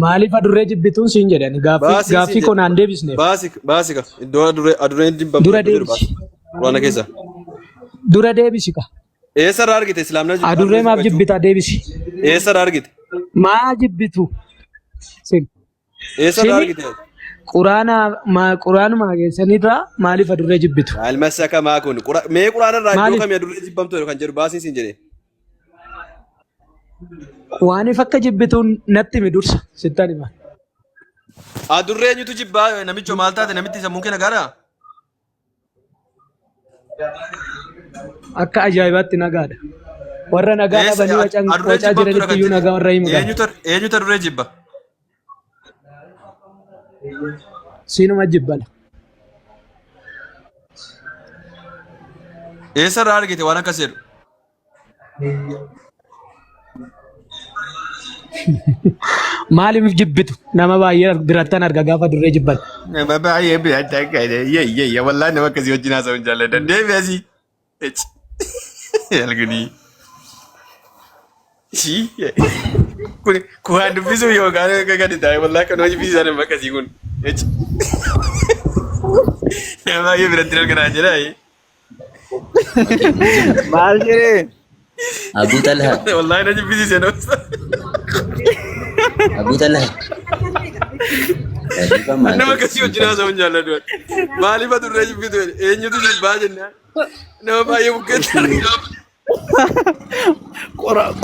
Maaliif adurree jibbituun siin jedhe ani gaaffii Baasii siin gaaffii koo jedhe. naan deebisneef. Baasi baasi ka iddoo adurree adurreen jibbamtu Dura iddoo jedhu deebisi. baasi. Quraana keessa. Dura deebisi ka. Eessarraa argite islaamna jibba Adurree adurree maaf jibbachuu? jibbitaa deebisi. Eessarraa argite? Maa jibbitu? Sin. Eessarraa Sini argite? quraana maa quraanuma keessanirraa maaliif adurree jibbitu? Maal masakamaa kun? Mee quraana irraa iddoo Maaliif? kamii adurree jibbamtu jedhu kan jedhu baasiin siin jedhe. Waaniif akka jibbituun natti himi dursa sittan hima. Adurree eenyutu jibbaa namicho maal taate namitti sammuun kee nagaadhaa? Akka ajaa'ibaatti nagaadha. Warra nagaa Eessa dhabanii wacan adurree wacaa jibbamtuudha jiranitti kan iyyuu jedhe nagaa warra himu kana. eenyutu eenyutu adurree jibba? Siinuma jibbala. Eessarraa argite waan akkas jedhu? Maaliif jibbitu? Nama baay'ee birattan arga gaafa durree jibban. Nama baay'ee biratti akka yee yee yee wallaahi nama akkasii wajjin haasa'u hin jaalladhan. Deebi asii. Algudii. Kun kuwaan dubbisuu yookaan akka gadi taa'e wallaahi kan hojii fiisaa nama akkasii kun. Nama baay'ee biratti arganaa jedhaa. Okay, Munziru. Maal jedhee? Abu Talha. Wallaahi na jibbisiise nama. Abu Talha. Dhiifama Nama akkasii wajjin haasa'u hin jaalladhu. Maaliif adurree jibbitu jedhe? Eenyutu jibbaa jennaan. Nama baay'ee bukkeetti argama.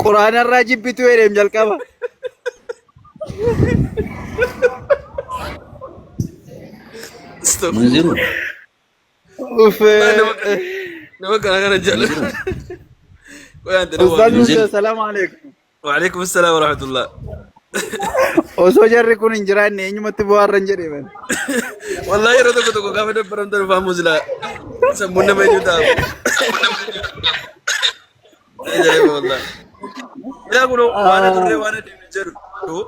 Quraanarraa jibbitu jedheem jalqaba. Munziru. Uffee. Nama kana kana jaalladhu. Munziru. Qoy ante nama Ustaaz waamne. Munzir. Musa, salaamu alaikum. Waalaikum salaam wa rahmatullah. Osoo jarri kun hin jiraanne eenyumatti bu'aarra hin jedhee bani. Wallahi yeroo tokko tokko gaafa dabbaramtan dhufaa muslaa sammuun nama eenyu ta'a. Ajaa'iba wallahi. Yaa kun waan adurree waan adiin jedhu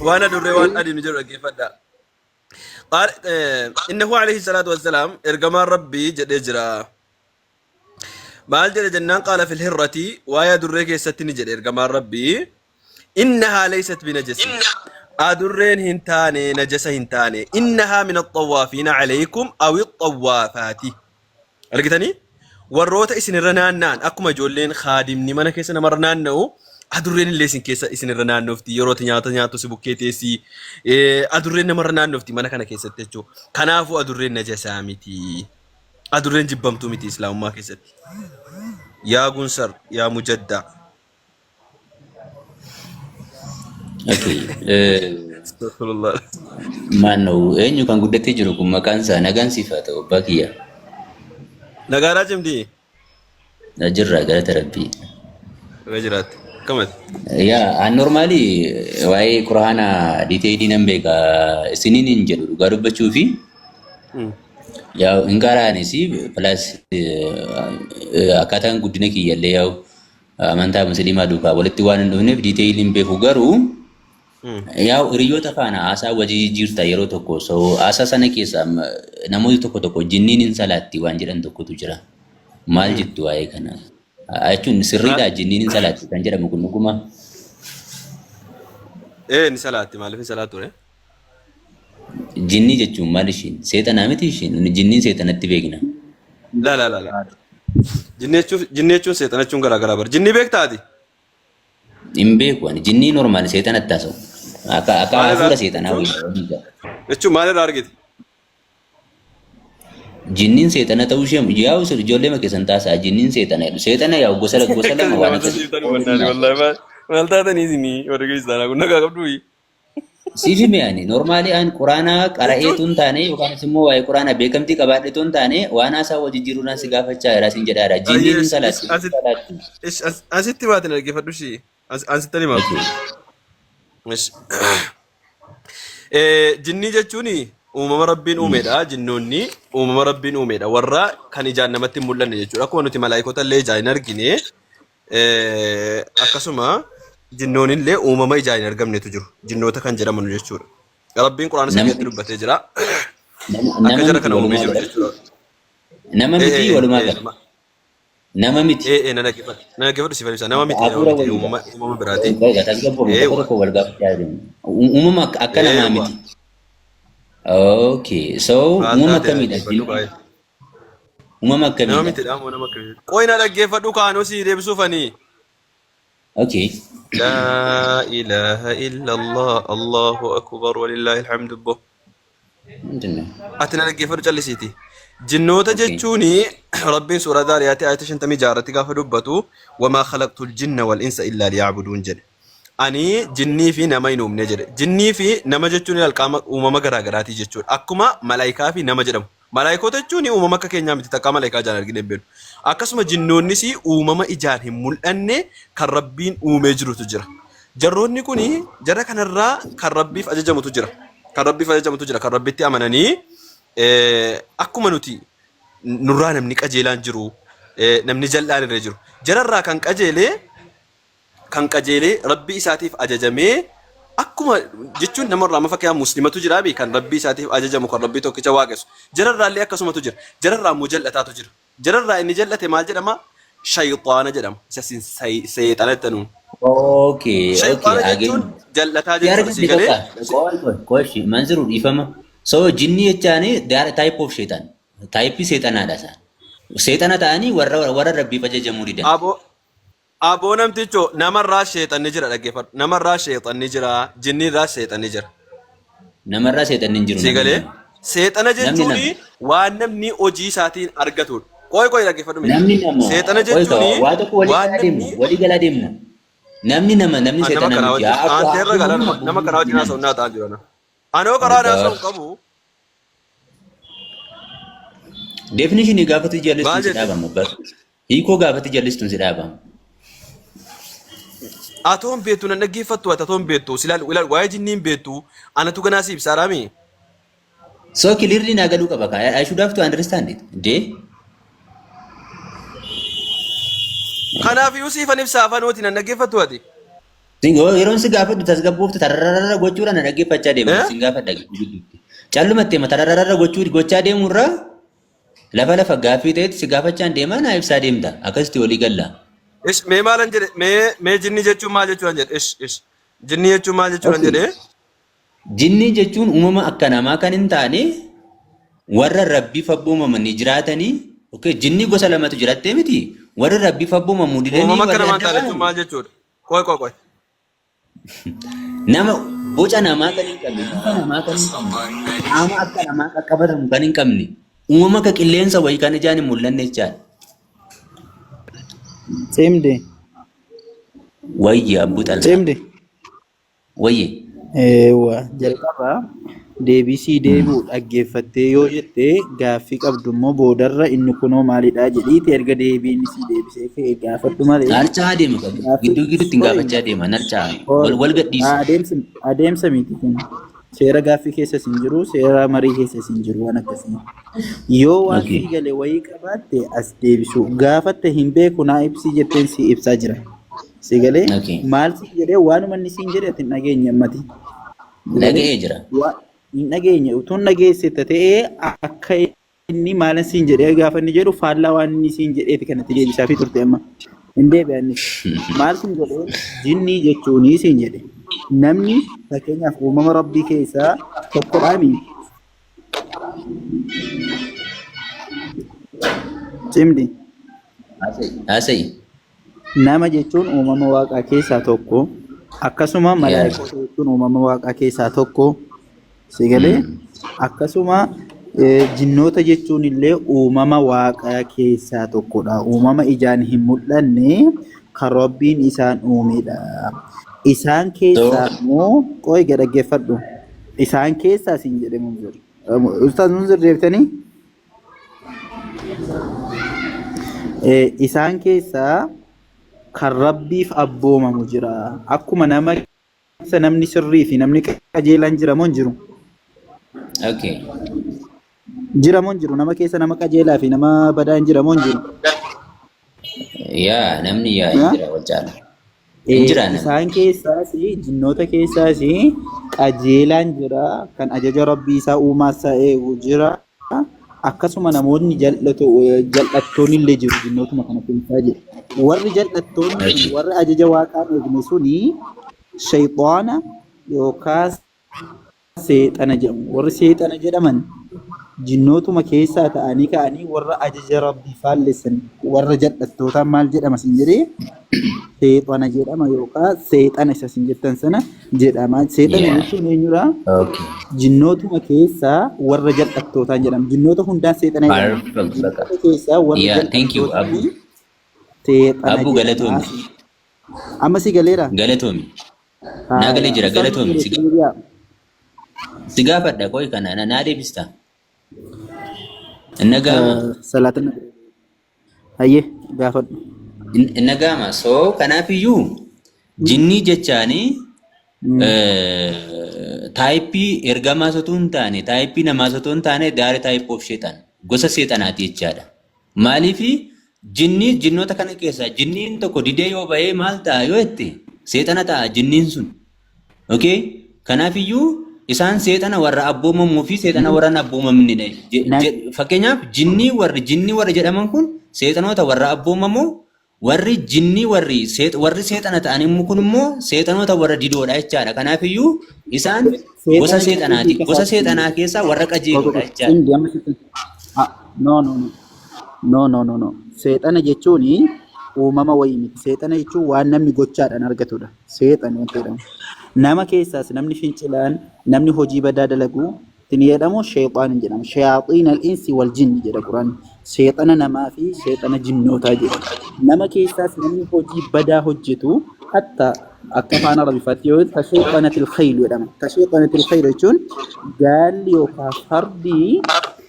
waan adurree waan adiin jedhu dhaggeeffadhaa. Qaal innahu alayhi salaatu wassalaam ergamaan rabbii jedhee jira. Maal jedhe jennaan qaala fil hirrati waa'ee adurree keessatti ni jedhe ergamaan rabbii innahaa laysat binajasi adurreen hin taane najasa hin taane innahaa min axxawaafiina alaykum aw axxawaafaati Argitanii? Warroota isinirra naanna'an akkuma ijoolleen kaadimni mana keessa namarra naanna'u adurreen illee isin keessa isinirra naannofti yeroo ati nyaata nyaattu si bukkee teessi adurreen namarra naannofti mana kana keessatti jechuudha. Kanaafuu adurreen najasaa miti. Adurreen jibbamtuu miti islaamummaa keessatti. Yaa gunsar yaa mujaddaa. Okay. Astaghfirullah. Maal eenyu kan guddatee jiru kun maqaan isaa nagaan siif haa ta'u abbaa kiyya. Nagaadhaa cimdii? Jirra galata rabbii. Naga jiraatte. Akkamati? Yaa an normaalii waa'ee quraana diteeyilii nan beeka isiniin hin jedhu dhugaa dubbachuu fi yaa hin qaraanis plus akkaataan guddina kiyyallee yaa'u amantaa musliimaa duukaa walitti waan hin dhufneef detail hin beeku garuu yaa hiriyoota faana haasaa wajii jijjiirta yeroo tokko so haasaa sana keessa namooti tokko tokko jinniin hin salaatti waan jedhan tokkotu jira. Maal jettu waa'ee kana? Jechuun sirriidhaa jinniin hin salaatti kan jedhamu kun dhuguma? Ee ni salaatti maaliif hin salaattu ree? Jinnii jechuun maal ishiin? Seexanaa miti ishiin? Nuni jinniin seexanatti beekna. La la la la. Jinnii jechuun jinnii jechuun seexana jechuun garaa garaa bara. Jinnii beektaa ati? Hin beeku ani. Jinnii normaal seexanatti haasa'u. Akka akka Maalirraa hafuura seexanaa jechuun wayii waliiga. jechuun maalirraa argite? Jinniin seexana ta'uu ishee yaa'u sun ijoollee keessan taasaa jinniin seexana jedhu. Seexana yaa'u gosa gosa lama Akkasi waan nama akkasii. tasiiftan hubannaani wallahi maal maal taatanii isinii warri kiristaanaa kun nagaa qabduu. Siif hime ani normaalii an quraanaa qara'ee Jechuun tun taane yookaan immoo waa'ee quraanaa beekamtii qabaadhe tun taane waan haasaa wal jijjiiruudhaan si gaafachaa jira sin jedhaadha. Jinniin hin Ayyee, salaatti hin asitti salaatti. asitti baatin dhaggeeffadhu ishii. Asitti hima. Okay. Ish. Jinnii jechuun uumama rabbiin uumedha. Jinnoonni uumama rabbiin uumedha. Warra kan ijaan namatti hin mul'anne jechuudha. Akkuma nuti malaayikota illee ijaan hin argine akkasuma jinnoon illee uumama ijaan hin argamnetu jiru. Jinnoota kan jedhaman jechuudha. Rabbiin quraana isaa Nama keessatti dubbatee jira. nama Akka nama jara miti kana uumee walumaa jiru galatti. jechuudha. Nama miti walumaa galatti. Nama miti. Ee na dhaggeeffadhu. Na dhaggeeffadhu siif ibsa. Nama miti nama Hafuura miti wayiidha. uumama biraati. Egaa tasgabboofne tokko Eewwa. tokko wal gaafachaa deemna. Uumama akka namaa Eewwa. miti. Okay. So Maal uumama taate na akkamiidha? dhaggeeffadhu Jinni baay'ee. uumama Nama akkamiidha? miti dha moo nama akkamiiti? Qoy na dhaggeeffadhu kaanuu si deebisuufanii. Okay. Laa ilaaha illallah Allahu akbar walillaahi alhamdu bo. ምንድን ነው? Ati na dhaggeeffadhu callisiiti. Jinnoota jechuun Rabbiin suuraa Zaariyaatti ayata 56 irratti gaafa dubbatu wamaa khalaqtul jinna wal insa illaa liya'buduun jedhe. Ani jinnii fi nama hin uumne jedhe. Jinnii fi nama jechuun ilaal qaama uumama garaa garaatii jechuudha. Akkuma malaayikaa fi nama jedhamu. Malaayikoota jechuun uumama akka keenyaa miti takkaa malaayikaa ijaan argine hin beeknu. Akkasuma jinnoonnis uumama ijaan hin mul'anne kan Rabbiin uumee jirutu jira. Jarroonni kun jara kanarraa kan Rabbiif ajajamutu jira. Kan Rabbiif ajajamutu jira. Kan Rabbitti amananii akkuma nuti nurraa namni qajeelaan jiru, namni jal'aan irra jiru. Jararraa kan qajeelee Rabbii isaatiif ajajamee akkuma jechuun namarraa amma fakkeenyaaf muslimatu jira bi kan Rabbii isaatiif ajajamu kan Rabbii tokkicha waaqessu. Jararraallee akkasumatu jira. Jararraa immoo jal'ataatu jira. Jararraa inni jal'ate maal jedhama? Shayxaana jedhama. Isa isin seexana jettanuun. Okay. Shayxaana jechuun Again. jal'ataa jechuudha. Si Sii galee? argate qoy qoy qoy shi manziru dhiifama. So jinni jechaani they are a type of shaitan. Type seexanaadha isaan. Seexana ta'anii warra Rabbiif ajajamuu didan. Aboo namticho namarraa sheexanni jira dhaggeeffadhu. Namarraa sheexanni jira, jinnirraa sheexanni jira. Namarraa seexanni hin jiru Sii namni galee? nama. Seexana Namni jechuun nama. waan namni hojii isaatiin argatudha. Qoy qoy dhaggeeffadhu mee. Namni nama. Seexana Qoy ka jechuun waa tokko walii waan galaa deemna. namni Walii galaa deemna. Namni nama namni Nama seexana kanaa miti. wajjin Akka aanteerra gala uumama nama kanaa wajjin haasa'u naa ta'an jiru. Anoo karaa haasa'u hin qabu. Definition gaafatu jallistuun Maal si jette? dhaabama. Hiikoo gaafatu jallistuun si dhaabama. Atoon beektu nan dhaggeeffattu ati atoon beektu silaal ilaal waa'ee jinnii hin beektu anatu ganaa si ibsaadhaami. So clearly naa galuu qaba. I should have to understand it. Dee? Kanaaf iyyuu siifan ibsaa afanooti nan dhaggeeffattu ati. Yeroon si gaafadhu tasgabbooftu tarararara gochuudhaan na dhaggeeffachaa deema. Eh? Sin gaafadha gidduutti. Callumatti hima tarararara gochuu gochaa deemurraa lafa lafa gaaffii ta'etti si gaafachaan deemaa naa ibsaa deemta. Akkasitti walii galla. Ish mee maalan jedhe mee jinni jechuun maal jechuudhaan jedhe ish ish jinni jechuun maal jechuudhaan jedhe. Jinni jechuun uumama akka namaa kan hin taane warra rabbiif abboomamanii jiraatanii. Okay, jinni gosa lamatu jirattee miti. Warra rabbiif abboomamuu didanii Uumama akka warri namaa hin adda taane jechuun ba'an maal jechuudha? Qoy qoy qoy. Nama boca namaa kan hin qabne, bifa namaa kan hin qabne, qaama akka namaa qaqqabatamu kan hin qabne, uumama akka qilleensa wayii kan ijaan hin mul'anne jechaadha. Cimdi. Wayyi abbuu xalsaa. Cimdi. Wayyi. Eewwa jalqaba deebii sii deebi'u dhaggeeffattee yoo jette gaaffii qabdu immoo boodarra inni kunoo maalidha jedhiiti erga deebii inni sii deebisee ka'e gaafadhu malee. Narcaa deema qabu. Gaaffii Gidduu gidduutti hin qo'i gaafachaa deema. Narcaa. Wal wal gadhiisa. Adeemsa miti kun. Seera gaaffii keessas hin jiru, seera marii keessas hin jiru waan akkasii. Yoo waan sii gale wayii qabaatte as deebisu. Gaafatte hin beeku naa ibsii jetteen sii ibsaa jira. Si galee maal siin jedhee waanuma inni siin jedhe ati hin dhageenye ammati. Si galee Dhaga'ee jira. Hin dhageenye utuun dhageessetta ta'ee akka inni maalan siin jedhee gaafa inni jedhu faallaa waan inni siin jedheeti kanatti deebisaafii turte amma. Hin deebi'a innis. Maal siin jedhee jinnii jechuunii siin jedhe. Namni fakkeenyaaf uumama rabbii keessaa tokkodhaami. Cimdi. Haasa'i. Haasa'i. Nama jechuun uumama waaqaa keessaa tokko. Akkasuma malaayikoota jechuun uumama waaqaa keessaa tokko. Si galee? Akkasuma jinnoota jechuun illee uumama waaqaa keessaa tokkodha. Uumama ijaan hin mul'anne kan Rabbiin isaan uumedha. Isaan keessaa immoo qoy gad dhaggeeffadhu. Isaan keessaa siin jedhe Munzir. Ustaaz Munzir deebitanii? Isaan keessaa kan Rabbiif abboomamu jira. Akkuma nama keessa namni sirrii fi namni qajeelaan jira moo hin jiru? Okay. Jira moo hin jiru? Nama keessa nama qajeelaa fi nama badaan jira moo hin jiru? Yaa namni yaa hin Ha? jira wal caala. Hin jira namni. Isaan keessaas jinnoota keessaas qajeelaan jira kan ajaja Rabbii isaa uumaa isaa eegu jira. Akkasuma namoonni jal'attoonni illee jiru jinnootuma kana keessaa jedhe. Warri jal'attoonni sun warri ajaja waaqaa hin eegne suni shayxaana yookaas seexana jedhamu. Warri seexana jedhaman jinnootuma keessaa ta'anii ka'anii warra ajaja Rabbii faallessan warra jal'attootaan maal jedhama sin jedhee, seexana jedhama yookaan seexana isa sin jettan sana jedhama. Seexana jechuun eenyudha? Jinnootuma keessaa warra jal'attootaan jedhama. Jinnoota hundaan seexana jedhama. Perfect. Bakka. Jinnoota keessaa warri Yeah, thank you. jal'attootaan Abu. seexana Abu jedhama. galatoomi. Amma si galeera? Galatoomi. Naa galee Haaya. jira Ustaaz galatoomi. Jireetti deebi'aa. Si gaafadha qoy kana naa deebista. Nagaama. Salaata hayyee gaafadhu. Nagaama. So kanaafiyyuu jinnii jechaanii type ergamaa osoo hin taane, type namaas osoo hin taane, they are type of sheexan, gosa seexanaati jechaadha. Maaliifi jinnii jinnoota kana keessaa jinniin tokko didee yoo ba'ee maal ta'a yoo jette, seexana ta'a jinniin sun. Okay? Kanaafiyyuu isaan seexana warra abboomamuu fi seexana warra hin abboomamnedha. Fakkeenyaaf jinnii warri jedhaman kun seexanoota warra abboomamoo, warri jinnii warri seexana ta'an immoo kun immoo seexanoota warra didoodha jechaadha. Kanaafiyyuu isaan gosa Seexana jechuun seexanaati. hiika Gosa isaati. seexanaa keessaa warra qajeeludha jechaadha. Indi amma sitti. Ah, no, no, no. No, no, no, no. Seexana jechuun uumama wayii miti. Seexana jechuun waan namni gochaadhaan argatudha. Seexan wanti jedhamu. Nama keessaas namni fincilaan, namni hojii badaa dalagu ittiin jedhamu sheexaan hin jedhamu. شياطين الإنس والجن jedha Quraan. Seexana namaa fi seexana jinnootaa jedha. Nama keessaas namni hojii badaa hojjetu, hatta akka afaan Arabifaatti yoo تشيطنت الخيل jedhama. تشيطنت الخيل jechuun gaalli yookaan fardi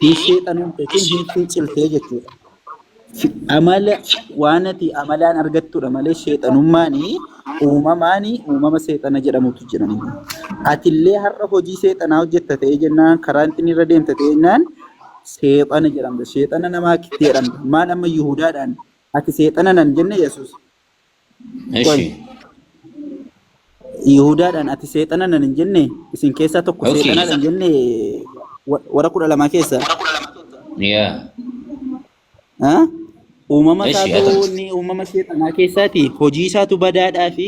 hin sheexanoomte jechuun hin finciltee jechuudha. Amala waan ati amalaan argattudha malee sheexanummaan uumamaan uumama seexana jedhamutu jira. Atillee har'a hojii seexanaa hojjetta ta'ee jennaan, karaa inni irra deemta ta'ee jennaan, seexana jedhamta. Seexana namaa kitti jedhamta. Maal amma Yihudaadhaan ati seexana nan jenne Yesuus? Eshi. Yihudaadhaan ati seexana nan hin jenne, isin keessaa tokko seexana nan jenne warra 12 keessaa. Ah? Uumama Eshi, haa isaatu ta'u. inni uumama seexanaa keessaati hojii isaatu badaadhaa fi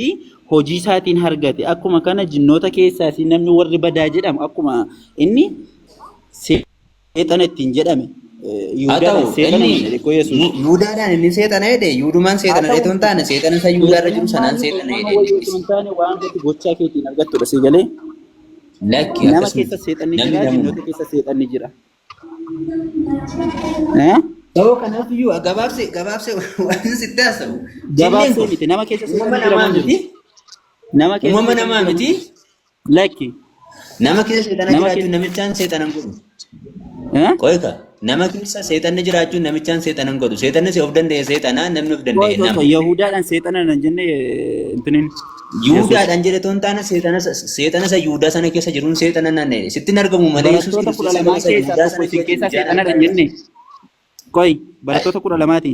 hojii isaatiin argate. Akkuma kana jinnoota keessaas namni warri badaa jedhamu akkuma inni seexana ittiin jedhame Haa Yihudaadhaan ta'u seexana inni hin jedhe Yesuus. Yihudaadhaan inni seexana jedhe, Yihudumaan Haa seexana ta'u jedhe hin taane, seexana isa Yihudaa irra jiru sanaan seexana uumama jedhe wayii inni. osoo hin taane waan ati gochaa keetiin argattudha si galee. Lakki Nama akkasuma keessa seexanni namni jira, namuma. jinnoota keessa seexanni jira. Eh? Sababa kanaaf iyyuu gabaabsee gabaabsee waan sitti haasa'u. Jinniin Gabaabsee kun miti, nama keessa uumama seexanni jira namaa moo hin jiru? miti. Nama keessa Uumama seexanni namaa jira moo miti. hin jiru? Lakki. Nama keessa seexana Nama jiraachuun keessa namichaan seexana hin godhu. Eh? Qoyka nama keessa seexanni jiraachuun namichaan seexana hin godhu. Seexanni si of danda'e seexana, namni of Qoy danda'e qoy nama. qoy, Yahudaadhaan seexana nan jenne intinin Yesuus. Yihudaadhaan jedhe toon taane, seexana seexana isa Yihudaa sana keessa jiruun seexana nan jedhe. Sitti hin argamu malee Yesuus Barattoota kudha Kiristoos lamaa seexana isa keessaa Yihudaa tokko sana isin keessa keessaa jiru ijaan seexanadha argaa hin jenne. Qoy, barattoota 12ti.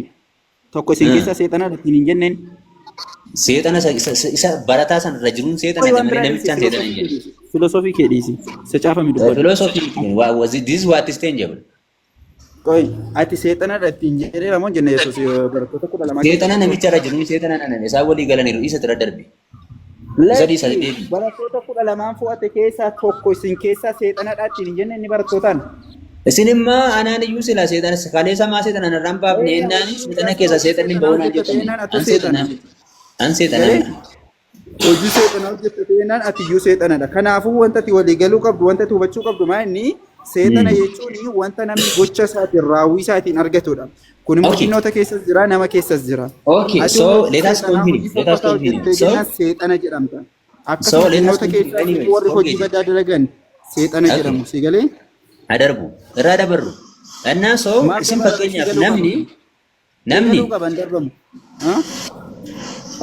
Tokko isin keessaa seexanadha ittiin hin jenneen. Seexana isa barataa sana irra jiruun seexana Qoy jedhe waan malee biraa dhiisi, namichaan seexana hin filosoofii kee jedhe. dhiisi. Filosoofii kee dhiisi. Isa caafame dubbadhu. Philosophy was this is what is tangible. Qoy, ati seexanadha ittiin jedheera moo hin jenne Yesuus barattoota 12 keessaa Seexana tokko? namicha irra jiruun seexana nan isaan walii galaniiru, isa bira darbe. Isa dhiisa Lakki, deebi. barattoota 12n fo'ate keessaa tokko isin keessaa seexanadha ittiin hin jenne inni barattootaan. Isin immoo anaan iyyuu sila seexana kaleessa maa seexana narraan baafne Ee, jennaan hojii seexana biraa keessa hojii seexanni hin seexanaa ba'u naan hojjetta jettani. jennaan atu An seexanaa seexana. miti. An seexanaa Galee miti. hojii seexanaa hojjetta jennaan ati iyyuu seexanadha. Kanaafuu wanta ati walii galuu qabdu, wanta ati hubachuu qabdu maa inni seexana jechuun wanta namni gocha isaatiin, raawwii isaatiin argatudha. Kun immoo jinnoota keessas jira, nama keessas jira. Okay, Ati so hojii let us seexanaa, continue. hojii Let us fokkataa continue. hojjettee So, jennaan seexana jedhamta. so Akkasuma let us jinnoota continue. keessaas Anyways, warri hojii forget it. badaa dalagan seexana jedhamu. Si galee? Adarbu. Irraa dabarru. Annaa so Maal isin dabarru? Si fakkeenyaaf galuu qaba. namni Si namni galuu qaban darbamu. Ha?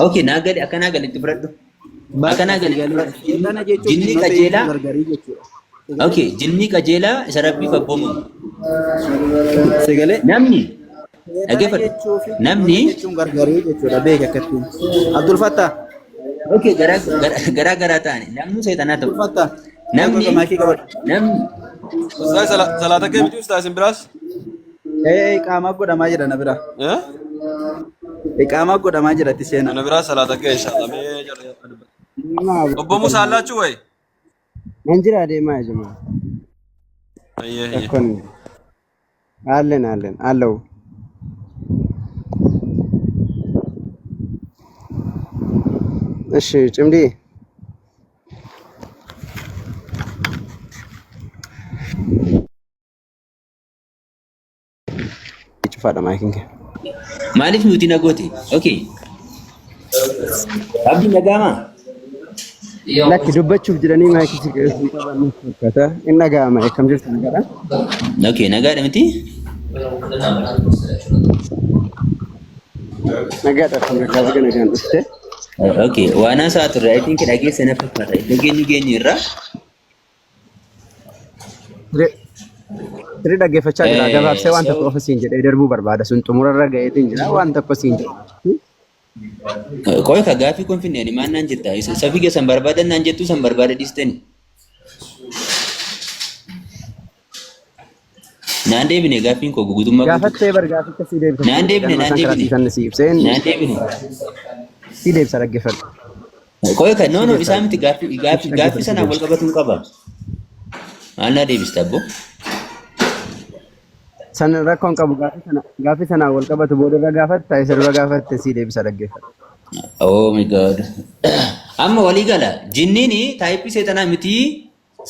Okay, naa gali, akka naa galitti fudhadhu. Akka Bakka naa si galitti galeera. fudhadhu. Seexana jechuun Jinni jinnoota jechuun qajeelaa gargarii jechuudha. Si galee? Okay, jinni qajeelaa isa Rabbiif abboomamu. Si galee? Namni Seexana dhaggeeffadhu. jechuu fi jinnoota Namni jechuun gargarii jechuudha. Beeka akkattiin. Abdul Fattah. Okay, garaa garaa garaa ta'ani namni seexanaa ta'u. Abdul Fattah. Namni Maakii qabadhu. namni Ustaaz, salaata kee miti ustaaz isin biraas? Ee, iqaamaa godhamaa jira na bira. Eh? Iqaamaa godhamaa jira itti seenaa. Ana biraa salaata ga'e inshallah. Mee jarri akka dubbatu. Obbo Musaa allaachuu wayi? Nan jira adeemaa jima. Ayyee ayyee. Rakkoon haallen haallen allahu. እሺ ጭምዲ cufaadha maayikiin kee. Maaliif nuti na goote? Okay. Abdii nagaamaa? Lakki dubbachuuf jedhanii maayikii si keessatti qaban fakkaata. Inni dhaga'ama akkam jirtu nagaadha. Okay, nagaadha miti? Nagaadha alhamdulillah baga nagaan dhufte. Okay, waan haasaa turre I think dhageessa na fakkaata. Iddoo geenyu geenyu irraa. Sirrii dhaggeeffachaa jira. Gabaabsee waan tokko So qofa siin jedhee darbuu barbaada. Sun xumurarra ga'eetiin jira. Waan tokko siin jedha. Qoy ka gaaffii kun finne ani maal naan jetta? Isa ofii keessan barbaadan naan jettu san barbaada dhiistani. Naan deebine gaaffiin koo guutummaa guutuutti. Gaafattee bar gaafficha sii deebisa Naan siin jedhe. deebine Ganuma naan san karaa deebine. sii sanni sii ibseen Naan deebine. sii deebisa dhaggeeffadhu. Qoy ka no Sii no deebisa isaa miti gaaffii gaaffii gaaffii dhaggeeffadhu sii sanaan wal deebisa. qabatuun qaba. Maal naa deebista abbo? San rakkoon qabu gaaffii sanaan wal qabatu boodarra gaafatta isa dura gaafatte sii deebisa dhaggeeffadhu. Oh my God. Amma walii gala jinniin type seexanaa miti.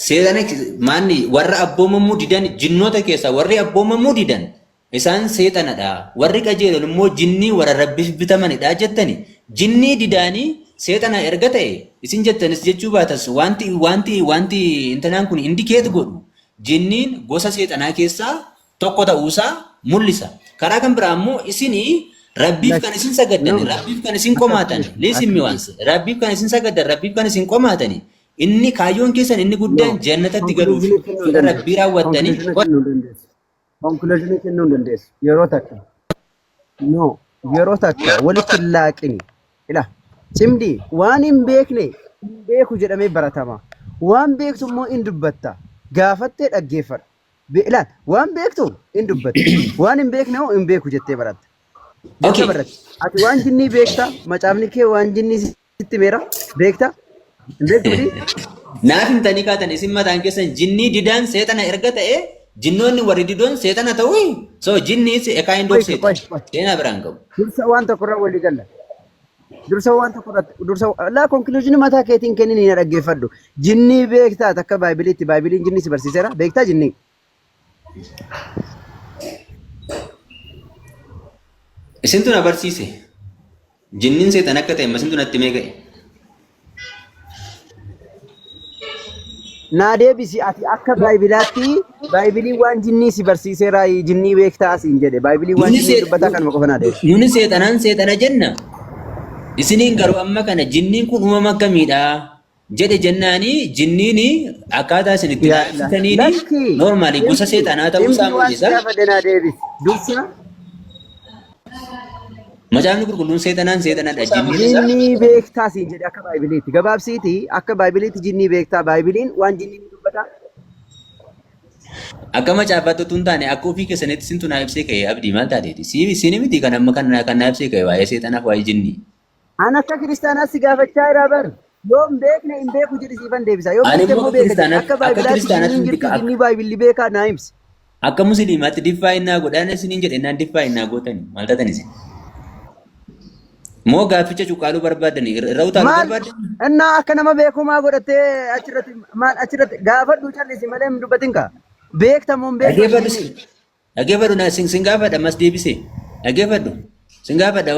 Seexana maanni warra abboomamuu didan jinnoota keessaa warri abboomamuu didan isaan seexanadha. Warri qajeelon immoo jinnii warra rabbiif bitamanidha jettani. Jinnii didaanii seexana erga ta'e isin jettanis jechuu baatas wanti intalaan kun indicate godhu jinniin gosa seexanaa keessaa tokko ta'uusaa mul'isa. Karaa kan biraa immoo isinii Rabbiif kan isin sagaddan, No. Rabbiif kan isin qomaatan, Akkas listen me once, Rabbiif kan isin sagaddan, Rabbiif kan isin qomaatani, inni kaayyoon keessan inni guddaan No. jannatatti galuuf Conclusion kennuu hin fedha dandeessu. Rabbii raawwattanii Conclusion kennuu hin dandeessu. Conclusion kennuu hin dandeessu. Yeroo takka. No. Yeroo takka walitti hin laaqini. Ila. Cimdii waan hin beekne hin beeku jedhamee baratama. Waan beektu immoo hin dubbatta. Gaafattee dhaggeeffadhu. Ilaal waan beektu hin dubbatta. Waan hin beekne hoo hin beeku jettee baratta. Okay. Jalqaba irratti ati waan jinnii beekta, macaafni kee waan jinnii sitti meera beekta, hin beektu miti? Naaf himtanii kaatan isin mataan keessan jinnii didaan seexana erga ta'e jinnoonni warri didoon seexana ta'uu, so jinni is a kind of Qoy seexan qoy qoy. Seenaa biraan qabu. Dursa waan tokko irra walii galla. Dursa waan tokko irratti dursa laa conclusion mataa keetiin kennin hin dhaggeeffadhu. Jinnii beektaa takka baaybiliitti baaybiliin jinnii si barsiiseera beektaa jinnii. Isintu na barsiise. Jinniin seexan akka ta'e isintu natti himee ga'e. Naa deebisi ati akka baayibilaatti baaybiliin waan jinnii si barsiiseera jinnii beektaa siin jedhe baaybiliin waan Nuni jinnii dubbataa kanuma qofa naa deebisi. Nuni seexanaan seexana jenna. Isiniin garuu amma kana jinniin kun uumama akkamiidha jedhe jennaanii jinniin akkaataa isin itti Yaa naa ibsitaniini lakki normally gosa cimdi seexanaa ta'uu isaa cimdi waan si mul'isa. gaafadhe naa deebisi. Dursa Macaafni qulqulluun seexanaan seexanadha jinniin isaa. Jinnii beektaa siin jedhe akka baaybiliitti. Gabaabsiiti akka baaybiliitti jinnii beektaa baaybiliin waan jinnii ni dubbata. Akka macaafaatti utuu hin taane akka ofii keessanitti sintu naa ibsee ka'e abdii maal taateeti? Siini miti kan amma kan naa ibsee ka'e waa'ee seexanaaf waa'ee jinnii. An akka kiristaanaatti si gaafachaa jira bar. Yoo hin beekne hin beeku jedhi siifan deebisa. Yoo Ani beekte immoo immoo akka beeka jedhi. kiristaanaatti Akka akka baayibilaatti kiristaanaatti jinniin miti jirti jinnii baayibilli beekaa naa ibsi. Akka musliimaatti define naa godhaan isiniin jedhe naan define naa gootani maal taatan isin? Moo gaafficha cuqqaaluu barbaadani irra utaaluu Maal barbaadani? innaa akka nama beekumaa godhattee achirratti maal achirratti gaafadhu callisi malee hin dubbatin kaa. Beekta moo hin beektu Dhaggeeffadhu jinnii? Dhaggeeffadhu na sin gaafadha mas deebise dhaggeeffadhu sin gaafadha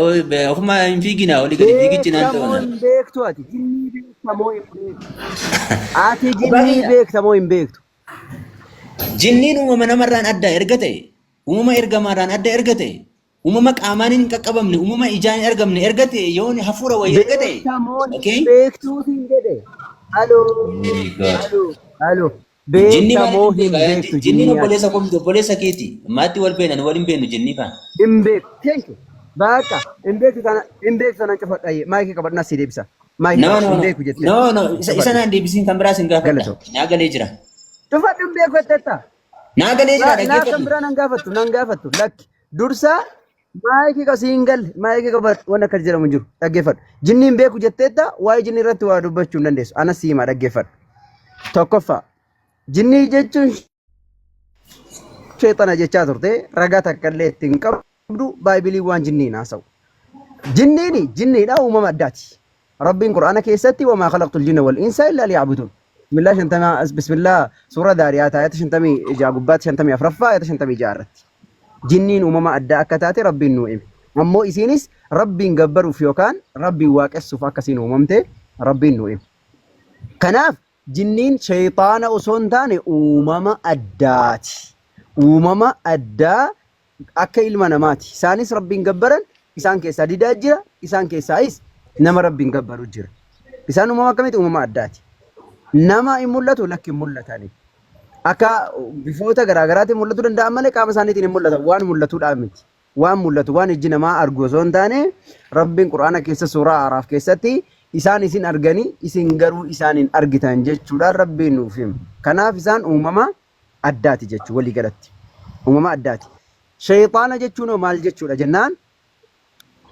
ofuma hin fiigina olii gadi fiigichi naan Beekta moo ta'u. hin beektu ati? Jinnii beekta moo hin beektu? Ati jinnii beekta moo hin beektu? Jinniin uumama namarraan adda erga ta'e, uumama ergamaarraan adda erga ta'e, uumama qaamaan hin qaqqabamne, uumama ijaan hin argamne erga ta'e, yoon hafuura wayii erga ta'e. Beekta moo hin Okay? beektuu siin jedhe. Haloo Oh my God. haloo haloo. Jinni Beekta moo maaliif hin beeka? beektu Jinniin jinnii ati? obboleessa koo miti obboleessa keeti. Maatti wal beekna nu wal hin beeknu jinnii faana. Hin beektu. Thank you. Baqa hin beektu tana hin beektu tana cufadha. Maayikii qabadhu na si deebisa. Maayikii No qabadhu no hin no. beeku jettee. No no isa Cufadhu. naan deebisiin kan biraa sin gaafadha. Galatoo. Naa galee jira. Cufadhu hin beeku jetteetta. Naa galee jira Naa kan dhaggeeffadhu. biraa nan gaafattu nan gaafattu lakki dursa maayikii qasii hin galle maayikii qabadhu waan akkas jedhamu hin jiru dhaggeeffadhu. Jinni hin beeku jetteetta waa'ee jinni irratti waa dubbachuu hin dandeessu. Anas si himaa dhaggeeffadhu. Tokkoffaa jinnii jechuun sheexana jechaa turte ragaa takka illee itti hin qabdu baaybiliin waan jinnii hin haasa'u. Jinniin jinniidha uumama addaati. Rabbiin Qur'aana keessatti wamaa khalaqtul jinna wal insa illa liya'budun. Bismillah shantama bismillah suura Daariyaat ayata 56 gubbaatti 54ffaa ayata 56 irratti. Jinniin uumama addaa akka taate Rabbiin nuu hime. Ammoo isiinis Rabbiin gabbaruuf yookaan Rabbiin waaqessuuf akkasiin uumamte Rabbiin nuu hime. Kanaaf jinniin sheyxaana osoo hin taane uumama addaati. Uumama addaa akka ilma namaati. Isaanis Rabbiin gabbaran, isaan keessaa didaa jira, isaan keessaayis nama Rabbiin gabbaru jira. Isaan uumama akkamiiti? Uumama addaati. Nama hin mul'atu lakki hin mul'atani. Akka bifoota garaagaraatiin mul'atuu danda'an malee qaama isaaniitiin hin mul'atan. Waan mul'atuudhaan miti. Waan mul'atu waan ijji namaa argu osoo hin taane Rabbiin Qur'aana keessa suuraa Araaf keessatti isaan isin arganii isin garuu isaan hin argitan jechuudhaan Rabbiin nuuf hima. Kanaaf isaan uumama addaati jechuudha walii galatti. Uumama addaati. Sheeyxaana jechuun hoo maal jechuudha jennaan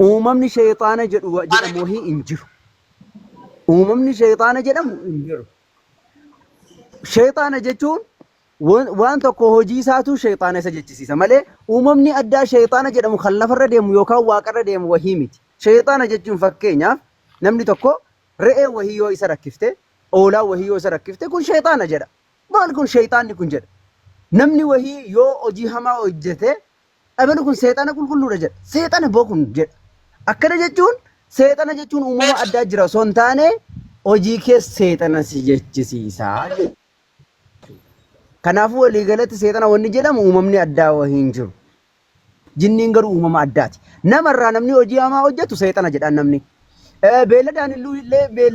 uumamni sheeyxaana jedhu jedhamu wahii hin jiru. Uumamni sheeyxaana jedhamu hin jiru. Sheeyxaana jechuun waan tokko hojii isaatu sheeyxaana isa jechisiisa malee uumamni addaa sheeyxaana jedhamu kan lafarra deemu yookaan waaqarra deemu wahii miti. Sheeyxaana jechuun fakkeenyaaf namni tokko re'ee wahii yoo isa rakkifte, oolaa wahii yoo isa rakkifte kun sheeyxaana jedha. Maal kun sheeyxaanni kun jedha. Namni wahii yoo hojii hamaa hojjete abalu kun seexana qulqulluudha jedha. Seexana boo kun jedha. Akkana jechuun seexana jechuun uumama addaa jira osoo hin taane hojii kee seexana si jechisiisa. Kanaafuu waliigalatti seexana wanni jedhamu uumamni addaa wahii hin jiru. Jinniin garuu uumama addaati. Namarraa namni hojii hamaa hojjetu seexana jedhaan namni. Beelladaan illee beellada.